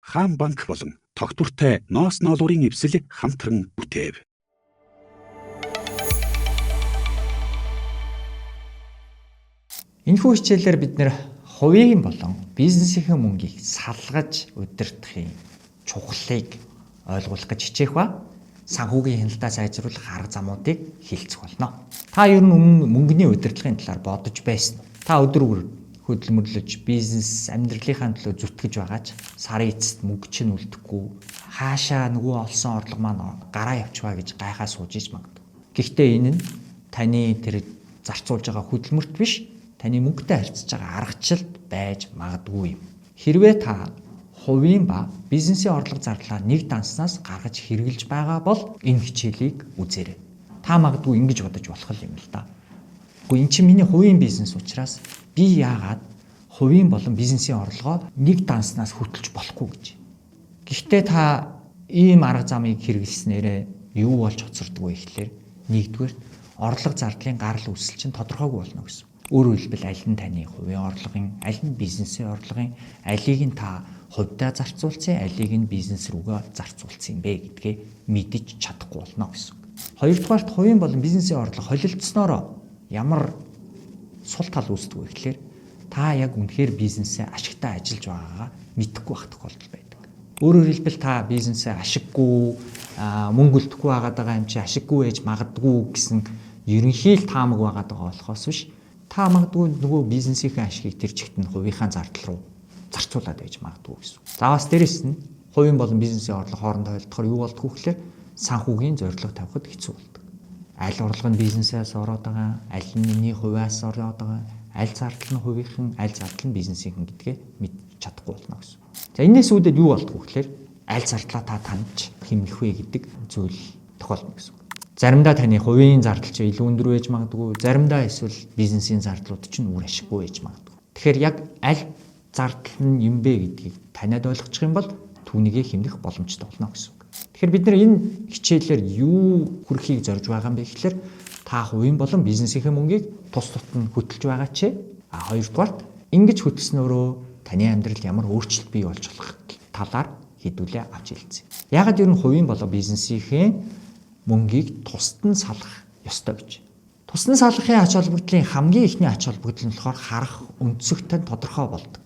Хаан банк болон тогтвортой ноос ноолуурын эвсэл хамтран бүтээв. Энэхүү хичээлээр бид нэр хувийн болон бизнесийн мөнгийг салгаж удирдахын чухлыг ойлгуулах гэж хичээх ба санхүүгийн хяналтаа сайжруулах арга замуудыг хэлцэх болно. Та ер нь өмнө мөнгөний удирдлагын талаар бодож байсан уу? Та өдөр бүр хөдөлмөрлөж бизнес амьдралынхаа төлөө зүтгэж байгаа ч сарын эцэст мөнгө чинь үлдэхгүй, хаашаа нөгөө олсон орлого маань гараа явчихваа гэж гайхаа сууж иж магадгүй. Гэхдээ энэ нь таны тэр зарцуулж байгаа хөдөлмөрт биш, таны мөнгөтэй харьцаж байгаа аргачлалд байж магадгүй юм. Хэрвээ та хувийн ба бизнесийн орлого зардлаа нэг данснаас гаргаж хэрэглэж байгаа бол энэ хичээлийг үзээрэй. Та магадгүй ингэж бодож болох юм л да. Гэхдээ эн чинь миний хувийн бизнес учраас би яагаад хувийн болон бизнесийн орлогоо нэг данснаас хөтөлж болохгүй гэж. Гэхдээ та ийм арга замыг хэрэглэснээрээ юу болж хоцордог вэ гэхлээр нэгдүгээр орлого зардлын гарал үүсэл чинь тодорхойгүй болно гэсэн. Өөрөөр хэлбэл аль нь таны хувийн орлогын, аль нь бизнесийн орлогын, алийг нь та хувьдаа зарцуулсан, алийг нь бизнес рүүгээ зарцуулсан юм бэ гэдгээ мэдэж чадахгүй болно гэсэн. Хоёрдугаарт хувийн болон бизнесийн орлого холилдсноороо ямар сул тал үүсдэг вэ гэхлээр та яг үнэхээр бизнесээ ашигтай ажиллаж байгаагаа мэдэхгүй байх тохиолдол байдаг. Өөрөөр хэлбэл та бизнесээ ашиггүй, мөнгө үлдэхгүй байгаад байгаа юм чи ашиггүй байж магадгүй гэсэн ерөнхий л таамаг байгаад байгаа болохоос биш та магадгүй нөгөө бизнесийнхээ ашигыг тэр чигт нь хувийнхаа зардал руу зарцуулаад байж магадгүй гэсэн. За бас дээрэс нь хувийн болон бизнесийн орлого хоорондоо холилдохоор юу болдгоо гэхлээр санхүүгийн зорилго тавихад хэцүү болдог. Аль орлого нь бизнесээс ороод байгаа, аль нь миний хувиас ороод байгаа, аль зардал нь хувийнхан, аль зардал нь бизнесийнхэн гэдгээ мэдж чадахгүй болно гэсэн. За энэс үүдээд юу болдгоо гэхлээр аль зардлаа та таньж хэмнэх вэ гэдэг зүйл тохиолдно гэсэн. Заримдаа таны хувийн зардал чинь илүү өндөр байж магадгүй, заримдаа эсвэл бизнесийн зардлууд чинь үр ашиггүй байж магадгүй. Тэгэхээр яг аль зардал нь юм бэ гэдгийг таниад ойлгочих юм бол түүнийгээ хэмнэх боломжтой болно гэсэн үг. Тэгэхээр бид нар энэ хичээлээр юу хүрэхийг зорж байгаа юм бэ гэхлээр та хувийн болон бизнесийнхээ мөнгийг тус тутам хөтөлж байгаа ч хоёрдугаарт ингэж хөтөлснөөрөө таны амьдрал ямар өөрчлөлт бий болж болох талаар хэдүүлээ авч хэлцээ. Яагаад ер нь хувийн болон бизнесийнхээ мөнгийг тусад нь салгах ёстой гэж. Тусад нь салгахын ач холбогдлын хамгийн эхний ач холбогдол нь болохоор харах өнцөгтэй тодорхой болдог.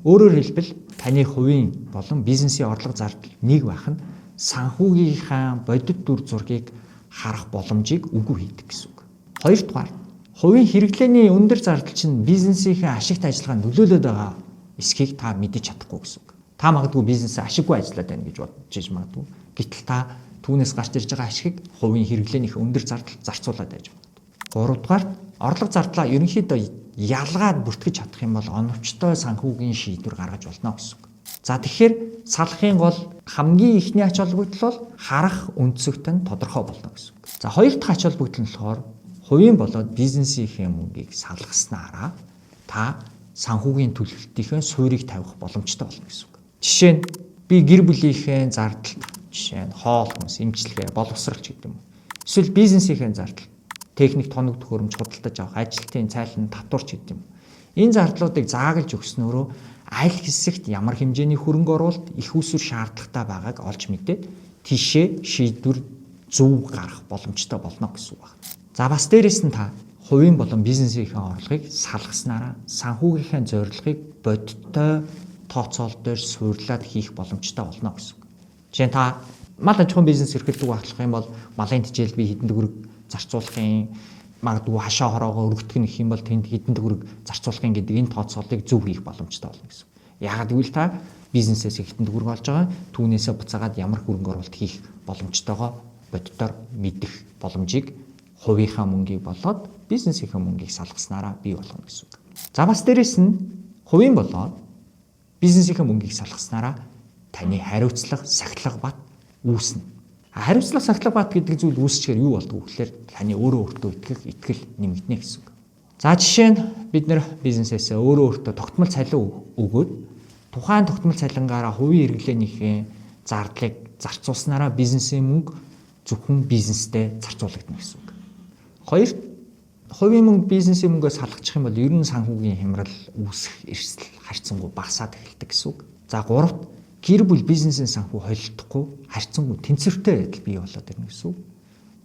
Өөрөөр хэлбэл таны хувийн болон бизнесийн орлого зардал нэг байх нь санхүүгийнхаа бодит дүр зургийг харах боломжийг үгүй хийдэг гэсэн үг. Хоёрдугаар, хувийн хэрэглээний өндөр зардал чинь бизнесийнхээ ашигт ажиллагаа нөлөөлөд байгаа эсхийг та мэдэж чадахгүй гэсэн үг. Та магадгүй бизнесээ ашиггүй ажиллаад байна гэж бодож иж магадгүй. Гэтэл та түүнээс гарч ирж байгаа ашигыг хувийн хэрэглээнийх өндөр зардал зарцуулаад байж магадгүй. Гуравдугаар, орлого зардлаа ерөнхийдөө ялгаад бүртгэж чадах юм бол оновчтой санхүүгийн шийдвэр гаргаж болно гэсэн үг. За тэгэхээр салахын гол хамгийн эхний ач холбогдол бол харах өнцөгт нь тодорхой болно гэсэн үг. За хоёр дахь ач холбогдол нь болохоор хувийн болоод бизнесийнхээ мөнгийг салгаснараа та санхүүгийн төлөлтийнхээ суурийг тавих боломжтой болно гэсэн үг. Жишээ нь би гэр бүлийнхээ зардалд, жишээ нь хоол хүнс, эмчилгээ, боловсролч гэдэг юм уу. Эсвэл бизнесийнхээ зардал, техник тоног төхөөрөмж худалдаж авах, ажилтны цайлан татварч гэдэг юм. Энэ зардлуудыг заагалж өгснөөрөө аль хэсэгт ямар хэмжээний хөрөнгө оруулалт их усүр шаардлагатай байгааг олж мэдээд тийшээ шийдвэр зөв гарах боломжтой болно гэсэн үг байна. За бас дээрэс нь та хувийн болон бизнесийнхээ орлогыг салгаснараа санхүүгийнхээ зорилгыг бодиттой тооцоол дээр суурлаад хийх боломжтой болно гэсэн үг. Жишээ нь та мал аж ахуйн бизнес эрхэлдэг байх юм бол малын тэжээлд би хэдэн төгрөг зарцуулах юм, магадгүй хашаа хороогоо өргөдөх нь их юм бол тэнд хэдэн төгрөг зарцуулах юм гэдэг энэ тооцоолыг зөв хийх боломжтой болно гэсэн үг. Яагаад гэвэл та бизнесээс хэдэн төгрөг олж байгаа, түүнээсээ буцаагаад ямар хөрөнгө оруулалт хийх боломжтойгоо бодитоор мэдэх боломжийг хувийнхаа мөнгийг болоод бизнесийнхээ мөнгийг салгаснараа бий болгоно гэсэн үг. За бас дээрэс нь хувийн болоод бизнесийнхээ мөнгийг салгаснараа таны хариуцлага, сахилга бат үүснэ. Хариуцлага, сахилга бат гэдэг зүйл үүсчихээр юу болдгоо гэхээр таны өөрөө өөртөө итгэх итгэл нэмэгдэнэ гэсэн үг. За жишээ нь бид нэр бизнесээсээ өөрөө өөртөө тогтмол цалин өгөөд тухайн тогтмол цалингаараа хувийн хэрэглээнийхээ зардлыг зарцуулснараа бизнесийн мөнгө зөвхөн бизнестэй зарцуулагдана гэсэн үг. Хоёр, хувийн мөнгө бизнесийн мөнгөө салгачих юм бол ер нь санхүүгийн хямрал үүсэх эрсдэл харьцангуй багасаад эхэлдэг гэсэн үг. За гуравт, Гэр бүл бизнесийн санхүү холилдохгүй, харьцангуй тэнцвэртэй байдал бий болоод ирнэ гэсэн үг.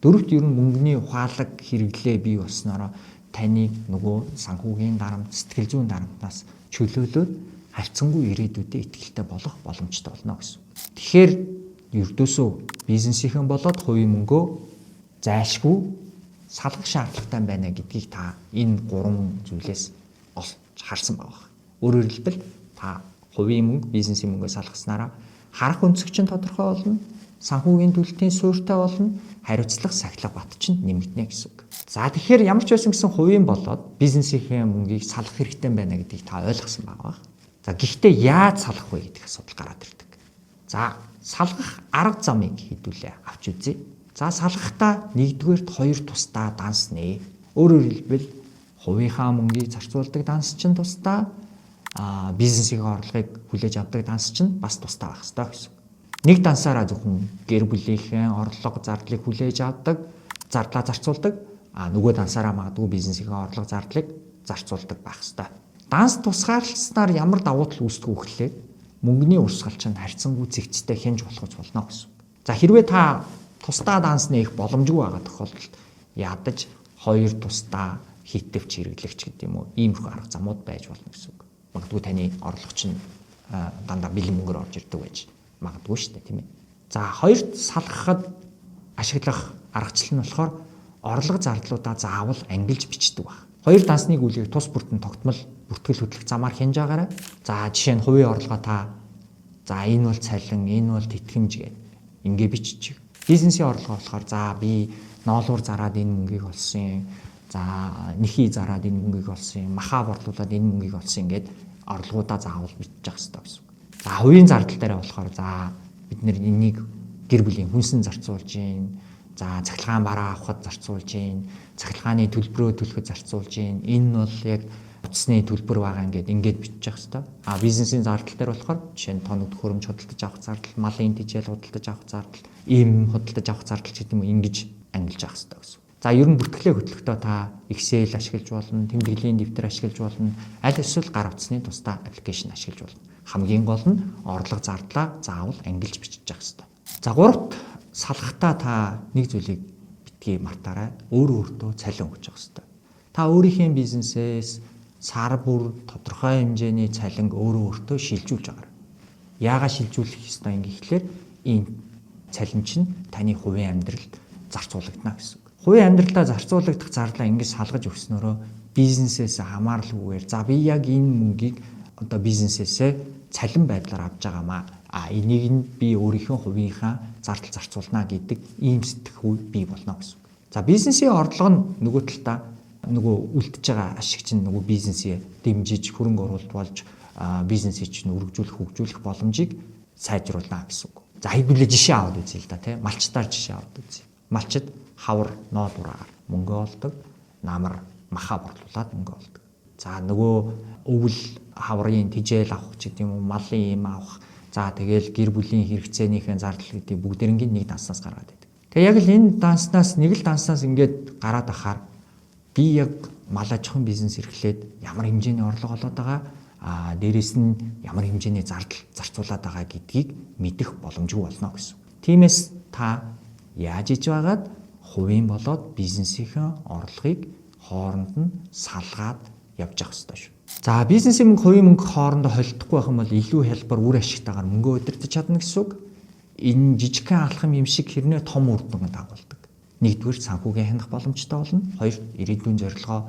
Дөрөвт ер нь мөнгөний ухаалаг хэрэглээ бий болсноороо таныг нөгөө санхүүгийн дарамт, сэтгэл зүйн дарамтнаас чөлөөлөөд харьцангуй ирээдүйдээ итгэлтэй болох боломжтой болно гэсэн. Тэгэхээр ердөөсөө бизнесийнхэн болоод хувийн мөнгөө зайлшгүй салгах шаардлагатай байна гэдгийг та энэ гурван зүйлээс олж харсан байгаа. Өөрөөр хэлбэл та хувийн мөнгө, бизнесийн мөнгөө салгаснараа харах өнцөг чинь тодорхой болно, санхүүгийн төлөлтийн суурьтай болно, хариуцлага, сахилга бат чинь нэмэгдэнэ гэсэн үг. За тэгэхээр ямар ч байсан гэсэн хувийн болоод бизнесийнхээ мөнгийг салгах хэрэгтэй байна гэдгийг та ойлгосон байгаа. За гэхдээ яаж салгах вэ гэдэг асуудал гараад ирдэг. За салгах арга замыг хэдүүлээ авч үзье. За салгахдаа нэгдүгээрт хоёр тусдаа данс нэ. Өөрөөр хэлбэл хувийнхаа мөнгийг зарцуулдаг данс чинь тусдаа, бизнесийн орлогыг хүлээж авдаг данс чинь бас тусдаа байх ёстой гэсэн. Нэг дансаараа зөвхөн гэр бүлийнхээ орлого зардлыг хүлээж авдаг, зардлаа зарцуулдаг, нөгөө дансаараа магадгүй бизнесийн орлого зардлыг зарцуулдаг байх ёстой. Данс тусгаарласнаар ямар давуу тал үүсдэг вэ гэхлээр мөнгөний урсгал чинь харьцангуй зэгцтэй хянж болох болно гэсэн. За хэрвээ та тусдаа данс нээх боломжгүй байгаа тохиолдолд ядаж хоёр тусдаа хитвч хэрэглэгч гэдэг юм уу, иймэрхүү арга замууд байж болно гэсэн үг. Магадгүй таны орлого чинь дандаа бэлэн мөнгөөр орж ирдэг байж магадгүй шүү дээ, тийм ээ. За хоёрт салгахад ашиглах аргачлал нь болохоор орлого зардлуудаа заавал ангилж бичдэг байх. Хоёр дансны гүйлгээг тус бүртэн тогтмол бүртгэл хөдлөх замаар хянж байгаарай. За жишээ нь хувийн орлогоо та за энэ бол цалин, энэ бол тэтгэмж гээд ингээ биччих. Бизнесийн орлогоо болохоор за би ноолуур зараад энэ мөнгийг олсон, за нэхий зараад энэ мөнгийг олсон, маха борлуулад энэ мөнгийг олсон ингээд орлогоудаа заавал бичиж явах хэрэгтэй гэсэн үг. За хувийн зардал дээр болохоор за бид нэр энийг гэр бүлийн хүнсэн зарцуулж гин, за цахилгаан бараа авахд зарцуулж гин, цахилгааны төлбөрөө төлөхөд зарцуулж гин. Энэ бол яг утасны төлбөр байгаа ингээд бичиж явах хэрэгтэй. А бизнесийн зардал дээр болохоор жишээ нь тоног төхөөрөмж худалдаж авах зардал, малын тэжээл худалдаж авах зардал, ийм худалдаж авах зардал гэдэг юм уу ингэж ангилж авах хэрэгтэй гэсэн. За ер нь бүртгэлээ хөтлөхдөө та Excel ашиглаж болно, тэмдэглэлийн дэвтэр ашиглаж болно, аль эсвэл гар утасны тусдаа аппликейшн ашиглаж болно. Хамгийн гол нь орлого зардлаа заавал ангилж бичиж явах хэрэгтэй. За гуравт салгахтаа та нэг зүйлийг битгий мартаарай. Өөрөө өөртөө цалин өгч явах хэрэгтэй. Та өөрийнхөө бизнесээс сар бүр тодорхой хэмжээний цалинг өөрөө өөртөө шилжүүлж байгаарай. Яагаад шилжүүлэх ёстой юм гэхлээр ийм цалин чинь таны хувийн амьдралд зарцуулагдана гэсэн үг. Хувийн амьдралдаа зарцуулагдах зардлаа ингэж салгаж өгснөөрөө бизнесээс хамааралгүйгээр за би яг энэ мөнгийг одоо бизнесээсээ цалин байдлаар авч байгаамаа. А энийг нь би өөрийнхөө хувийнхаа зардал зарцуулна гэдэг ийм сэтгхүү бий болно гэсэн үг. За бизнесийн орлого нь нөгөө талдаа нөгөө үлдэж байгаа ашиг чинь нөгөө бизнесээ дэмжиж хөрөнгө оруулалт болж бизнесийг чинь өргөжүүлэх, хөгжүүлэх боломжийг сайжруулна гэсэн үг. За хэдүүлээ жишээ аваад үзье л да, тий. Малчдаар жишээ аваад үзье. Малчид хавар ноол ураагаар мөнгө олдог, намар маха борлуулад мөнгө олдог. За нөгөө өвөл хаврын тижэл авах ч гэдэг юм уу, малын юм авах. За тэгэл гэр бүлийн хэрэгцээнийхэн зардал гэдэг бүгдэрнгийн нэг данснаас гаргаад байдаг. Тэгээ яг л энэ данснаас нэг л данснаас ингээд гараад ахаар би яг мал аж ахуйн бизнес эрхлээд ямар хэмжээний орлого олоод байгаа, дээрэс нь ямар хэмжээний зардал зарцуулаад байгаа гэдгийг мэдэх боломжгүй болно гэсэн. Тиймээс та яаж иж байгаад хувийн болоод бизнесийнхээ орлогыг хооронд нь салгаад явж явах ёстой шүү. За бизнесийн мөнгө хувийн мөнгө хоорондоо холилдохгүй байх юм бол илүү хялбар үр ашигтайгаар мөнгөө удирдах чадна гэсэн үг. Энэ жижигхэн алхам юм шиг хэрнээ том үр дүнг дагуулдаг. Нэгдүгээр санхүүгийн хянах боломжтой болно. Хоёр ирээдүйн зорилгоо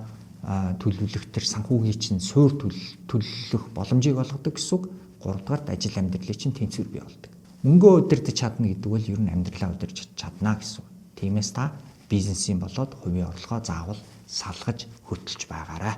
төлөвлөх төр санхүүгийн чинь суур төлөвлөх боломжийг олгодог гэсэн үг. Гуравдугаарт ажил амьдралын чинь тэнцвэр бий болдог. Мөнгөө удирдах чадна гэдэг бол ер нь амьдралаа удирдах чадна гэсэн үг. Тиймээс та бизнесийн болоод хувийн орлогоо заавал салгаж хөтөлж байгаарай.